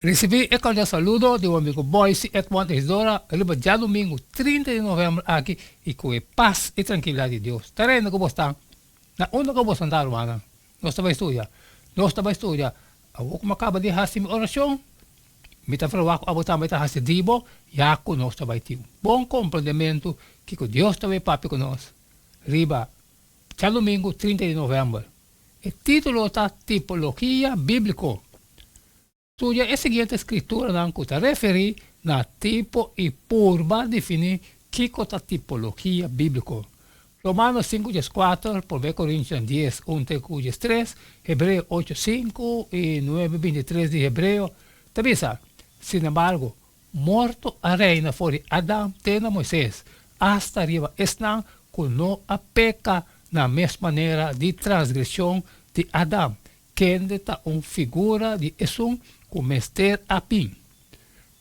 Risibí e kordial saludo di bo amigo Boyce Edmond Isidora riba djadumingu 30 di novèmber aki i ku e pas i trankilidat di Dios ta reina ku bo sta na unda ku bo santá rumannan. Nos ta bai studia. Nos ta bai studia. Awor ku mi a kaba di hasi mi orashon, mi ta ferwagt ku abo tambe ta hasi di bo, ya ku nos ta bai tin un bon komprendementu kiko Dios ta bai papia ku nos riba djadumingu 30 di novèmber. E título ta Tipologia Bíbliko. Studia e siguiente skrituranan ku ta referí na tipo i purba definí kiko ta tipologia bíbliko. Romanos sinku 14, Promé Korintionan 10, un te ku 13, Hebreo ocho, sinku i nuebe 23 di Hebreo ta bisa, Sinembargo, morto a reina for di Adam te na Moisés, asta riba esnan ku no a peka na mes manera di transgreshon di Adam, kende ta un figura di esun ku mester a bin.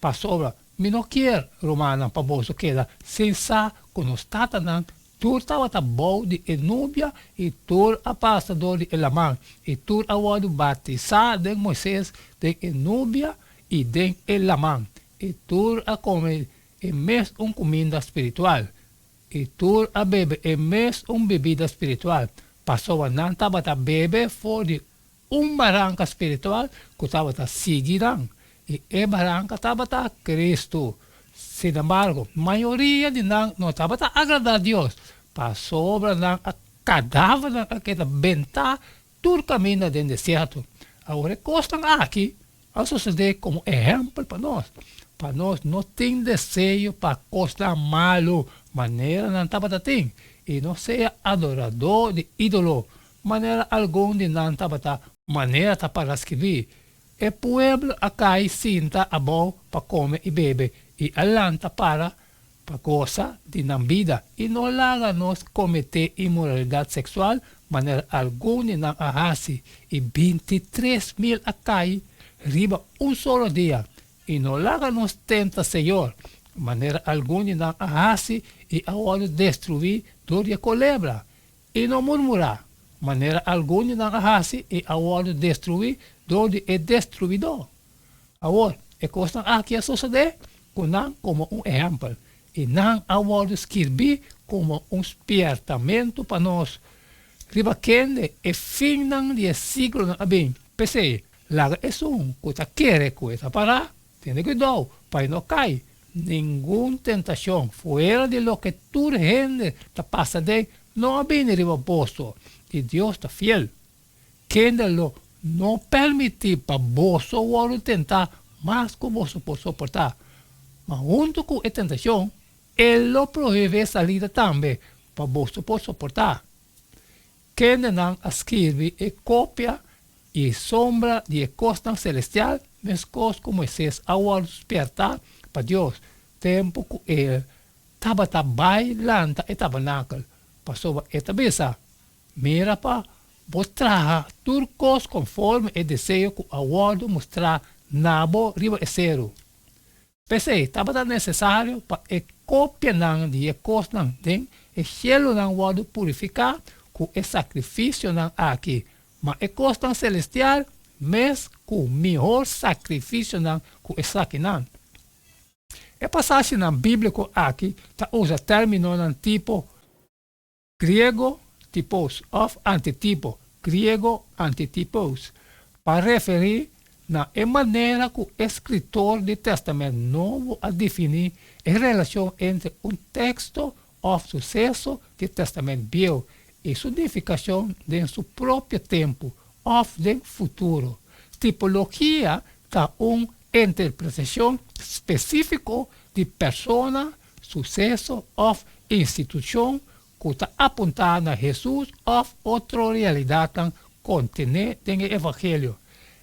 Pasobra mi no kier, rumannan, pa boso keda sin sa ku nos tatanan tur tabata bou di e nubia i tur a pasa dor di e laman, i tur a wòrdu batisá den Moisés den e nubia i den e laman, i tur a kome e mes un kuminda spiritual, I tur a bebe e mes un bebida spiritual, pasobra nan tabata bebe for di un baranka spiritual ku tabata sigui nan, i e baranka tabata Kristu. Sinembargo, mayoria di nan no tabata agradá Dios, pasobra nan a kadavernan a keda bentá tur kaminda den desierto. Awor e kosnan aki a sosodé komo ehèmpel pa nos, pa nos no tin deseo pa kosnan malu manera nan tabata tin, i no sea adoradó di ídolo manera algun di nan tabata. Manera ta para skibí, E pueblo a kai sinta abou pa kome i bebe, i a lanta para pa gosa di nan bida i no laga nos kometé inmoralidat seksual manera algun di nan a hasi, i 23.000 a kai riba un solo dia, i no laga nos tenta Señor manera algun di nan a hasi i a wòrdu destruí dor di e kolebra, i no murmurá manera algun di nan a hasi i a wòrdu destruí dor di e destruidó. Awor, e kosnan aki a sosodé ku nan komo un ehèmpel, i nan a wòrdu skirbí komo un spièrtamentu pa nos, riba kende e finnan di e siglonan a bin. P'esei, laga esun ku ta kere ku e ta pará, tene kuidou pa e no kai. Ningun tentashon fuera di loke tur hende ta pasa den no a bini riba boso, i Dios ta fiel. Kende lo no permití pa boso wòrdu tentá mas ku boso por soportá. Ma huntu ku e tentashon, e lo proveé salida tambe pa boso por soportá. Kendenan a skirbi e kopia i sombra di e kosnan selestial meskos ku Moisés a wòrdu spièrtá pa Dios tempu ku el tabata bai lanta e tabernakel, pasobra e ta bisa, Mira pa bo traha tur kos konforme e deseo ku a wòrdu mustrá na bo riba e seru. P'esei tabata nesesario pa e kopianan di e kosnan den e shelunan wòrdu purifiká ku e sakrifisionan aki, ma e kosnan selestial mes ku mihor sakrifisionan ku esakinan. E pasashinan bíbliko aki ta usa términonan tipo. Griego, typos, òf antitipo, griego, antitypos, pa referí na e manera ku e skritor di Tèstamènt Nobo a definí e relashon entre un teksto òf suseso di Tèstamènt Bieu i su nifikashon den su propio tempu òf den futuro. Tipologia ta un interpretashon spesífiko di persona, suseso òf institushon ku ta apuntá na Hesus òf otro realidatnan kontené den e Evangelio.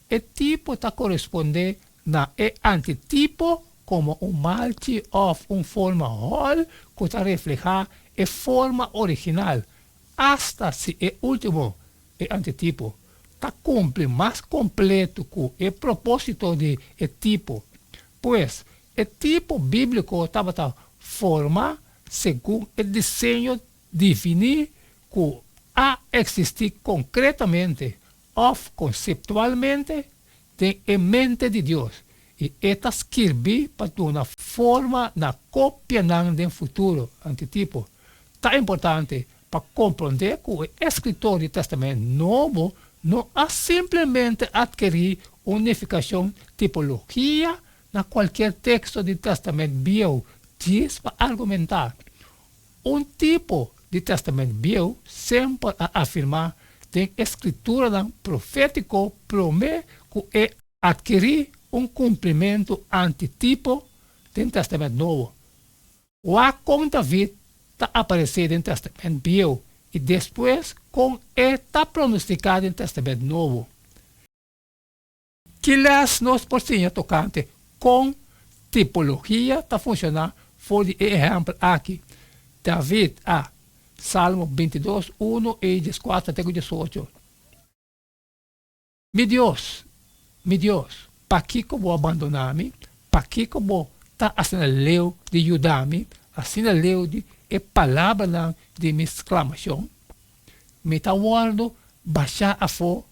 E tipo ta korespondé na e antitipo komo un malchi òf un forma hòl ku ta reflehá e forma original, asta si e último, e antitipo, ta kumpli mas kompleto ku e propósito di e tipo. Pues, E tipo bíbliko tabata formá segun e diseño diviní ku a eksistí konkretamente òf konseptualmente den e mente di Dios, I e ta skirbí pa duna forma na kopianan den futuro, antitipo. Ta importante pa komprondé ku e eskritor di Tèstamènt Nobo no a simplemente atkerí un nifikashon tipologia na kualkier teksto di Tèstamènt Bieu djis pa argumentá. Un tipo di Tèstamènt Bieu semper a afirmá den e skrituranan profétiko promé ku e atkerí un kumplimentu antitipo den Tèstamènt Nobo. Wak kon David ta aparesé den Tèstamènt Bieu i despues kon e ta pronostiká den Tèstamènt Nobo. Ki lès nos por siña tokante kon tipologia ta funshoná for di e ehèmpel aki? David a, Salmo bintidos, unu i dieskuater te ku diesocho. Mi Dios, mi Dios, pakiko bo a bandoná mi? Pakiko bo ta asina leu di yuda mi, asina leu di e palabranan di mi sklamashon? Mi ta wòrdu bashá afó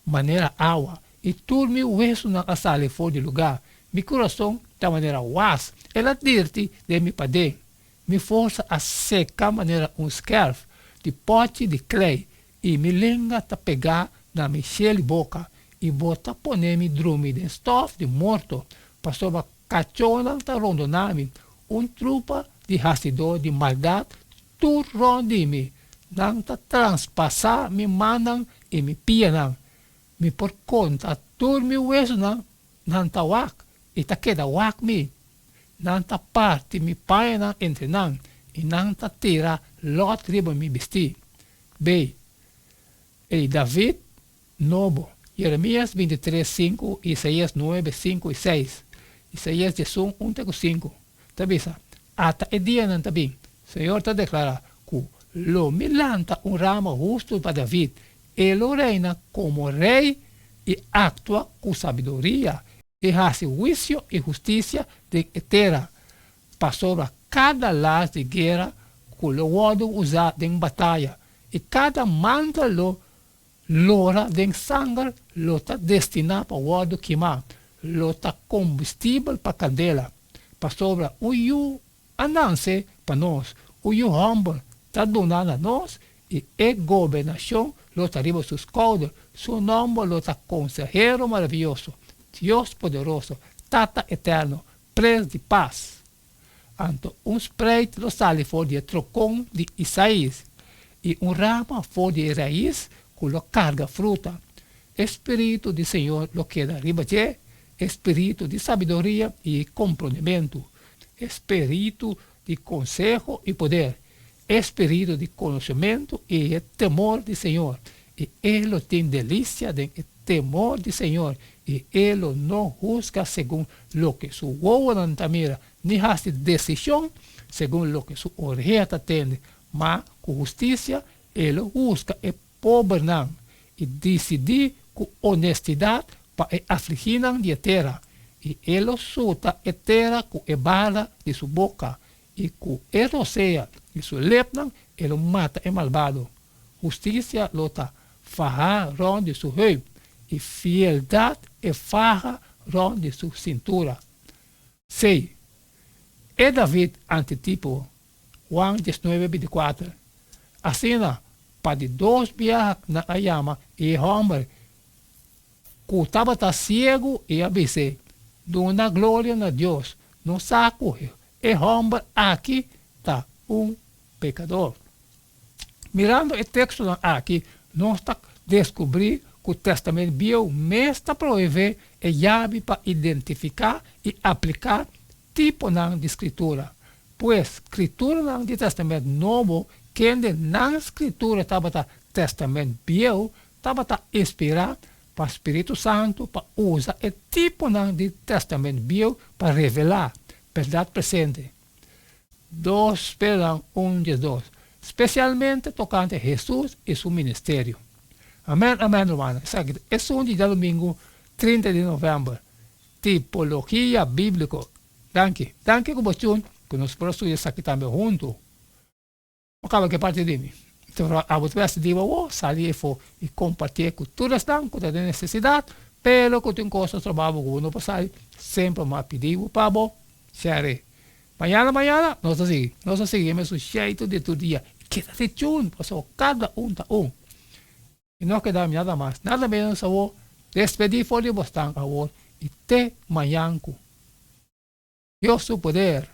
manera awa, i tur mi wesunan a sali for di lugá. Mi kurason ta manera was, el a dirti den mi paden. Mi forsa a seka manera un skèrf di pòchi di klei, i mi lenga ta pegá na mi shel di boka, i bo ta pone mi drumi den stòf di morto, pasobra kachónan ta rondoná mi, un trupa di hasidó di maldat tur rònt di mi. Nan ta traspasá mi mannan i mi pianan. Mi por konta tur mi wesunan, nan ta wak i ta keda wak mi. Nan ta parti mi pañanan entre nan, i nan ta tira lòt riba mi bistí. Bei, ei David, nobo, Jeremias bintitres, sinku, Isaías nuebe, sinku i seis, Isaías diesun, un te ku sinku, ta bisa, Ata e dianan ta bin, Señor ta deklará, ku lo mi lanta un rama hustu pa David, e lo reina komo rei i aktua ku sabiduria i hasi huisio i hustisia den e tera, pasobra kada las di guera ku lo wòrdu usá den bataya i kada mantel lo lora den sanger lo ta destiná pa wòrdu kimá, lo ta kombustibel pa kandela, pasobra un yu a nanse pa nos, un yu hòmber ta duná na nos, i e gobernashon lo ta riba su skouder, su nòmber lo ta Konsehero Maravioso, Dios Poderoso, Tata Eterno, Prens di Pas. Anto un spreit lo sali for di e trokon di Isaís, i un rama for di e rais ku lo karga fruta. E spiritu di señor lo keda riba dje, e spiritu di sabiduria i komprondementu, e spiritu di konseho i poder, e spiritu di konosementu i e temor di señor, i e lo tin delisia den e temor di señor, i e lo no husga segun loke su wowonan ta mira, ni hasi desishon segun loke su orea ta tende, ma ku hustisia e lo husga e pobernan, i disidí ku onestidat pa e afligínan di e tera, i e lo suta e tera ku e bala di su boka, I ku e rosea di su lepnan e lo mata e malbado. Hustisia lo ta fahá rònt di su heup, i fieldat e faha rònt di su sintura. Sei, e David antitipo, Juan diesnuebe bintikuater. Asina, pa di dos biaha nan a yama e hòmber ku tabata siegu i a bis'é, Duna gloria na Dios, nos sa ku E hòmber aki ta un pekador. Mirando e tekstonan aki, nos ta deskubrí ku Tèstamènt Bieu mes ta proveé e yabi pa identifiká i apliká tiponan di Skritura. Pues, skrituranan di Tèstamènt Nobo, kende nan skritura tabata Tèstamènt Bieu, tabata inspirá pa Spiritu Santu pa usa e tiponan di Tèstamènt Bieu pa revelá bèrdat presente. Dos Pedronan un diesdos, spesialmente tokante Hesus i su ministerio. Amèn, amèn, rumannan. Esaki ta esun di djadumingu trinta di novèmber. Tipologia bíbliko. Danki. Danki ku bo tune ku nos por a studia esaki tambe huntu. Bo kaba ke parti di mi. Abo ta mester di bo sali efo i kompartié ku tur esnan ku ta den nesesidat. Pero ku tin kos ta stroba bo ku bo no por sali, semper mi a pidi bo pa bo share. Mañana mañana nos ta sigui, nos ta sigui e mesun sheitu di tur dia. Keda te tune pasobra kada un ta un. I no keda mi nada mas, nada menos awor, despedí for di bosnan awor i te mañan ku Dios su poder.